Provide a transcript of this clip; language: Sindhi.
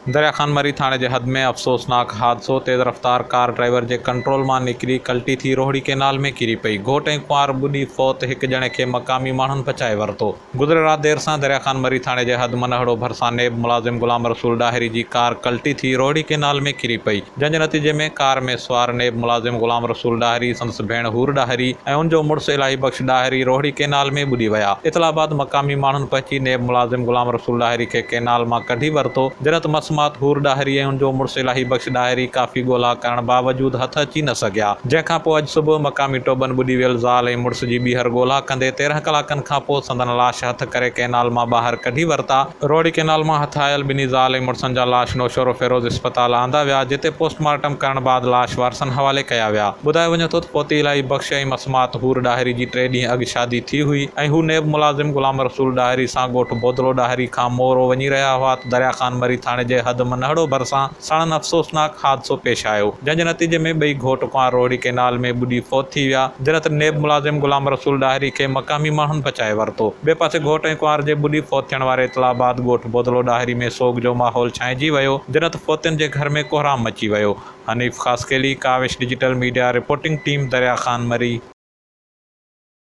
دريا خان مري ٿاڻي جي حد ۾ افسوسناڪ حادثو، تيز رفتار ڪار ڊرائيور جي ڪنٽرول مان نڪري ڪلٽي ٿي روهڙي ڪينال ۾ ڪري پئي، گهوٽ ۽ ڪنوار ٻڏي فوت، هڪ ڄڻي کي مقامي ماڻهن بچائي ورتو. گذريل رات دير سان دريا خان مري ٿاڻي جي حد منهڙو ڀرسان نيب ملازم غلام رسول ڏاهري جي ڪار ڪلٽي ٿي روهڙي ڪينال ۾ ڪري پئي، جنهن جي نتيجي ۾ ڪار ۾ سوار نيب ملازم غلام رسول ڏاهري، سندس ڀيڻ حور ڏاهري ۽ ان جو مڙس الاهي بخش ڏاهري روهڙي ڪينال ۾ ٻڏي ويا. اطلاع بعد مقامي ماڻهن پهچي نيب ملازم غلام رسول ڏاهري کي ڪينال مان ڪڍي ورتو، جڏهن ته مسمات حور ڏاهري ۽ ان جو مڙس الاهي بخش ڏاهري ڪافي ڳولا ڪرڻ باوجود هٿ اچي نه سگهيا، جنهن کان پوء اڄ صبح مقامي ٽوٻن ٻڏي ويل زال ۽ مڙس جي ٻيهر ڳولا ڪندي 13 ڪلاڪن کان پوء سندن لاش هٿ ڪري ڪينال مان ٻاهر ڪڍي ورتا. روهڙي ڪينال مان هٿ آيل ٻنهي زال ۽ مڙسن جا لاش نوشهروفيروز اسپتال آندا ويا، جتي پوسٽ مارٽم ڪرڻ بعد لاش وارثن حوالي ڪيا ويا. ٻڌايو وڃي ٿو ته فوتي الاهي بخش ۽ مسمات حور ڏاهري جي ٽي ڏينهن اڳ شادي ٿي هئي ۽ هو نيب ملازم غلام رسول ڏاهري سان ڳوٺ بودلو ڏاهري کان مورو وڃي رهيا هئا ته دريا خان مري ٿاڻي جي حد منهڙو ڀرسان ساڻن افسوسناڪ حادثو پيش آيو جنهن جي نتيجي ۾ ٻئي گهوٽ ڪنوار روهڙي ڪئنال ۾ ٻڏي فوت ٿي ويا جڏهن ته نيب ملازم غلام رسول ڏاهري کي مقامي ماڻهن بچائي ورتو. ٻئي پاسي گهوٽ ۽ ڪنوار جي ٻڏي فوت ٿيڻ واري اطلاع بعد ڳوٺ بودلو ڏاهري ۾ سوڳ جو ماحول ڇانئجي ويو جڏهن ته فوتين جي گهر ۾ ڪهرام مچي ويو. Hanif Khaskheli, Kawish digital media reporting team Darya Khan Marri.